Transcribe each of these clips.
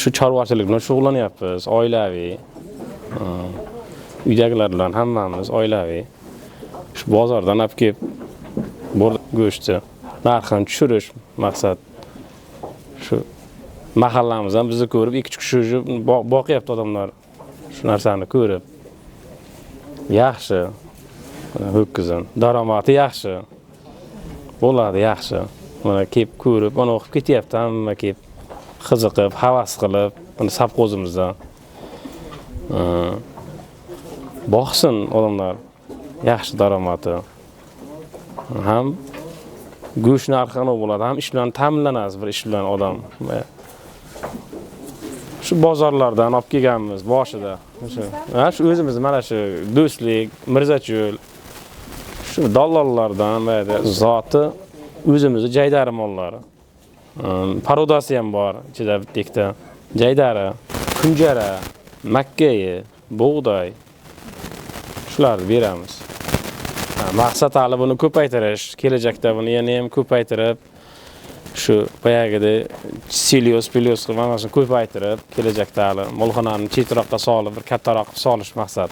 Shu chorvachilik bilan shug'ullanyapmiz, oilaviy. Uydagilar bilan hammamiz oilaviy. Shu bozordan olib kelib go'shtni narxini tushirish maqsad. Shu mahallamiz ham bizni ko'rib ikki uch kishi boqyapti odamlar. Shu narsani ko'rib. Yaxshi. Ho'kizin daromadi yaxshi. Bo'ladi yaxshi. Mana kelib ko'rib, mana o'qib ketyapti hamma kelib qiziqib, havas qilib, mana sovxozimizda. Boqsin odamlar. Yaxshi daromadi. Ham go'sht narxi bo'ladi, ham ish bilan ta'minlanasiz, bir ish bilan odam. Shu bozorlardan olib kelganmiz boshida. Shu o'zimiz mana shu Do'stlik, Mirzacho'l shu dallollardan va zoti o'zimizni jaydari mollari. Parodasi ham bor ichida bitta ikkita. Jaydari, kunjara, makkayi, bug'doy shularni beramiz. Maqsad hali buni ko'paytirish, kelajakda buni yana ham ko'paytirib, shu boyagidek silyos, pilyos qilib hammasini ko'paytirib, kelajakda hali molxonani chetroqqa solib, bir kattaroq qilib solish maqsad.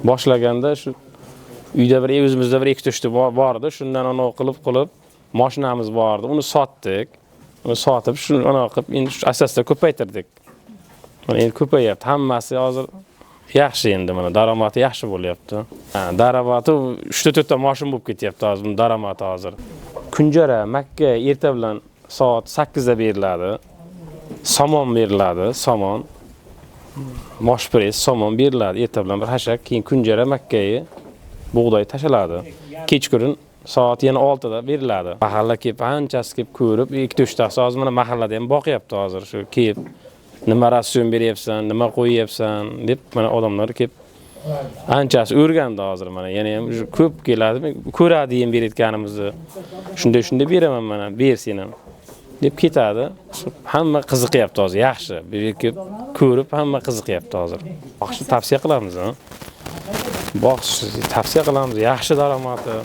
Boshlaganda shu uyda bir o'zimizda bir ikkita uchta bor edi, shundan ana qilib mashinamiz bor edi, uni sotdik. Uni sotib, shuni ana qilib endi shu asosda ko'paytirdik. Mana endi ko'payapti, hammasi hozir yaxshi endi mana daromadi yaxshi bo'lyapti. Daromadi 3-4 ta mashin bo'lib ketyapti hozir, buni daromadi hozir. Kunjara, makka erta bilan soat 8 da beriladi. Somon beriladi, somon. Mosh press somon beriladi erta bilan bir hashak, keyin kunjara, makkayi, bug'doy tashaladi. Kechqurun soat yana 6 da beriladi. Mahalla kelib, anchasi kelib ko'rib, 2-3 tasi hozir mana mahallada ham boqyapti hozir shu kelib nima ratsion beryapsan, nima qo'yyapsan deb mana odamlar kelib anchasi o'rgandi hozir mana yana ham ko'p keladi, ko'radi yem berayotganimizni. Shunday shunday beraman mana, ber sen ham deb ketadi. Hamma qiziqyapti hozir, yaxshi. Bu yerga kelib ko'rib hamma qiziqyapti hozir. Boqishni tavsiya qilamiz, ha? Boqishni tavsiya qilamiz, yaxshi daromadi.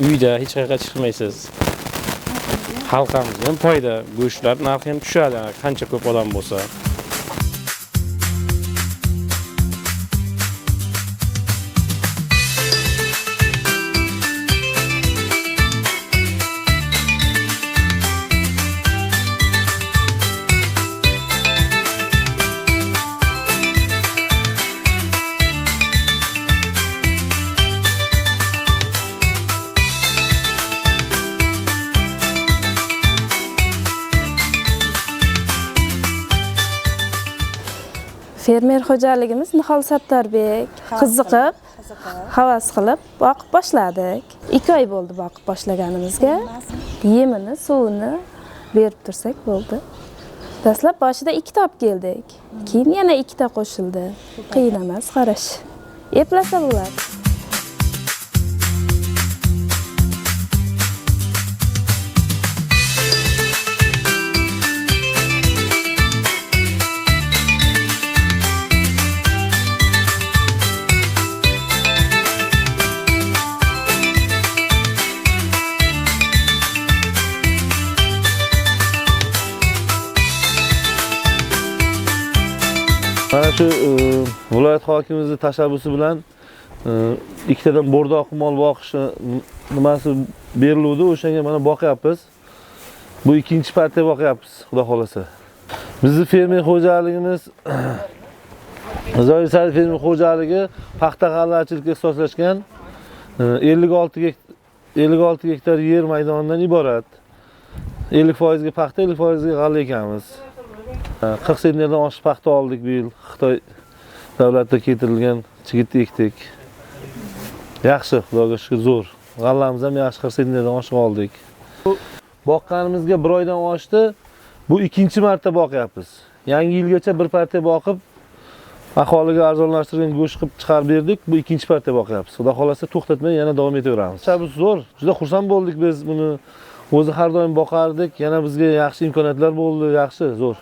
Uyda hech qayerga chiqmaysiz. Xalqimizga ham foyda, go'shtlar narxi ham tushadi, qancha ko'p odam bo'lsa. Fermer xo'jaligimiz Nihol Sattorbek qiziqib, havas qilib boqib boshladik. 2 oy bo'ldi boqib boshlaganimizga. Yemini, suvini berib tursak bo'ldi. Dastlab boshida 2 ta olib keldik. Keyin yana 2 ta qo'shildi. Qiyin emas qarash. Eplasa bo'ladi. Mana shu viloyat hokimimizning tashabbusi bilan ikkitadan bo'rdoq mol boqish nimasi beriluvdi, o'shanga mana boqyapmiz. Bu ikkinchi partiya boqyapmiz, xudo xolasa. Bizni fermer xo'jaligimiz Zoir Said fermer xo'jaligi paxta g'allachilikka ixtisoslashgan 56 gektar yer maydonidan iborat. 50% ga paxta, 50% ga g'alla ekamiz. 40 sentnerdan oshiq paxta oldik bu yil. Xitoy davlatida keltirilgan chigitni ekdik. Yaxshi, Xudoga shukr, zo'r. G'allamiz ham yaxshi, 40 sentnerdan oshiq oldik. Boqqanimizga bir oydan oshdi. Bu ikkinchi marta boqyapmiz. Yangi yilgacha bir partiya boqib, aholiga arzonlashtirilgan go'sht qilib chiqarib berdik. Bu ikkinchi partiya boqyapmiz. Xudo xolasa to'xtatmay yana davom etaveramiz. Tashabbus zo'r, juda xursand bo'ldik biz buni. O'zi har doim boqardik, yana bizga yaxshi imkoniyatlar bo'ldi, yaxshi, zo'r.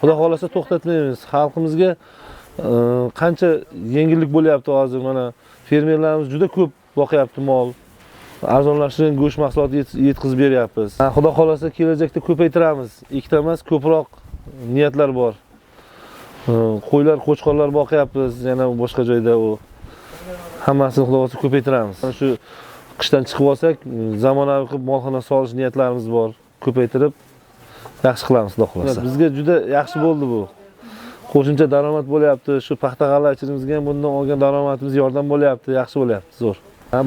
Xudo xolasa to'xtatmaymiz. Xalqimizga qancha yengillik bo'lyapti hozir mana fermerlarimiz juda ko'p boqyapti mol. Arzonlashtirilgan go'sht mahsuloti yetkazib beryapmiz. Xudo xolasa kelajakda ko'paytiramiz. Ikkita emas, ko'proq niyatlar bor. Qo'ylar, qo'chqorlar boqyapmiz, yana boshqa joyda u hammasini Xudo xohlasa ko'paytiramiz. Shu qishdan chiqib olsak, zamonaviy qilib molxona solish niyatlarimiz bor. Ko'paytirib yaxshi qilamiz Xudo xohlasa. Bizga juda yaxshi bo'ldi bu. Qo'shimcha daromad bo'lyapti. Shu paxta g'allachiligimizga ham bundan olgan daromadimiz yordam bo'lyapti, yaxshi bo'lyapti, zo'r.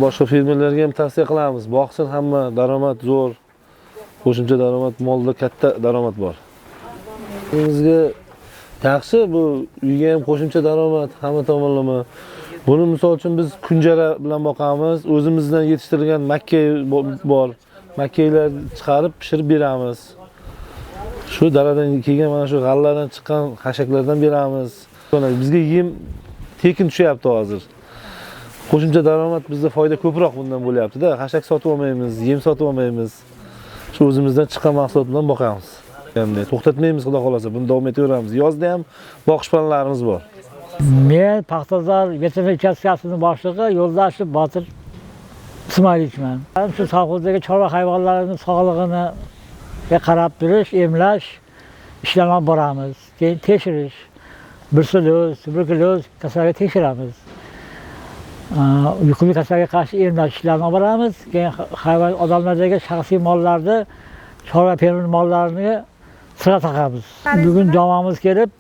Boshqa fermerlarga ham tavsiya qilamiz. Boqsin hamma, daromad zo'r. Qo'shimcha daromad, molda katta daromad bor. Bizga yaxshi, bu uyga ham qo'shimcha daromad, hamma tomonlama. Buni misol uchun biz kunjara bilan boqamiz, o'zimizdan yetishtirilgan makka bor. Makkalar chiqarib pishirib beramiz. Shu daladan kelgan mana shu g'alladan chiqqan xashaklardan beramiz. Bizga yem tekin tushyapti hozir. Qo'shimcha daromad bizda foyda ko'proq bundan bo'lyapti-da. Xashak sotib olmaymiz, yem sotib olmaymiz. Shu o'zimizdan chiqqan mahsulot bilan boqamiz. Endi to'xtatmaymiz Xudo xolasa, buni davom etaveramiz. Yozda ham boqish planlarimiz bor. Men Paxtazor veterinar uchastkasining boshlig'i Yo'ldoshev Botir Ismoilovichman. Shu sovxozdagi chorva hayvonlarining sog'lig'ini qarab turish, emlash ishlarini olib boramiz. Keyin tekshirish, bruselloz, tuberkuloz kasalga tekshiramiz. Yuqumli kasalga qarshi emlash ishlarini olib boramiz. Keyin hayvon odamlardagi shaxsiy mollarni, chorva fermer mollarini sira taqamiz. Bugun jamoamiz kelib,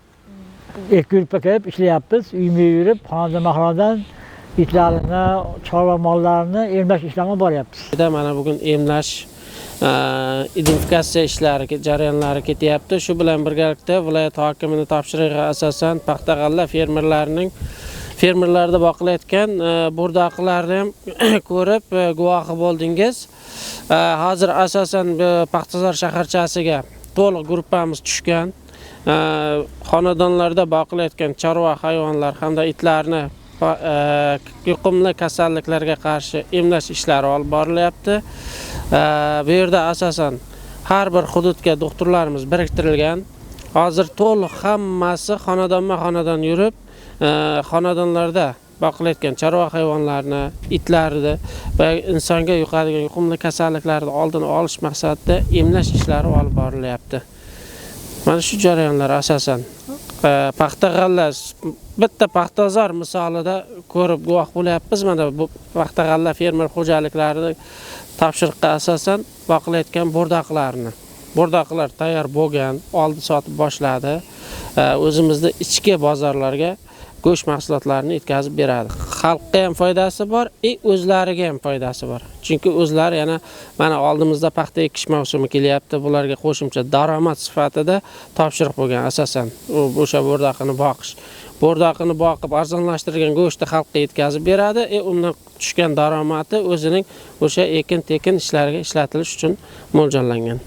ikki gruppa kelib ishlayapmiz. Uyma yurib, xonadonma-xonadon itlarini, chorva mollarini emlash ishlarini olib boryapmiz. Mana bugun emlash, identifikatsiya ishlari jarayonlari ketyapti. Shu bilan birgalikda viloyat hokimining topshirig'iga asosan paxta g'alla fermerlarda boqilayotgan bo'rdoqlarni ham ko'rib guvohi bo'ldingiz. Hozir asosan Paxtazor shaharchasiga to'liq gruppamiz tushgan. Xonadonlarda boqilayotgan chorva hayvonlar hamda itlarni yuqumli kasalliklarga qarshi emlash ishlari olib borilyapti. Bu yerda asosan har bir hududga doktorlarimiz biriktirilgan. Hozir to'liq hammasi xonadonma-xonadon yurib, xonadonlarda boqilayotgan chorva hayvonlarini, itlarni va insonga yuqadigan yuqumli kasalliklarni oldini olish maqsadida emlash ishlari olib borilyapti. Mana shu jarayonlar asosan paxta g'alla bitta Paxtazor misolida ko'rib guvoh bo'lyapmiz. Mana bu paxta g'alla fermer xo'jaliklari topshiriqqa asosan boqilayotgan bo'rdoqlarni. Bo'rdoqlar tayyor bo'lgan, oldi sotib boshladi. O'zimizni ichki bozorlarga go'sht mahsulotlarini yetkazib beradi. Xalqqa ham foydasi bor, o'zlariga ham foydasi bor. Chunki o'zlari yana mana oldimizda paxta ekish mavsumi kelyapti. Bularga qo'shimcha daromad sifatida topshiriq bo'lgan asosan o'sha bo'rdoqini boqish. Bo'rdoqini boqib arzonlashtirilgan go'shtni xalqqa yetkazib beradi. Undan tushgan daromadi o'zining o'sha ekin-tekin ishlariga ishlatilish uchun mo'ljallangan.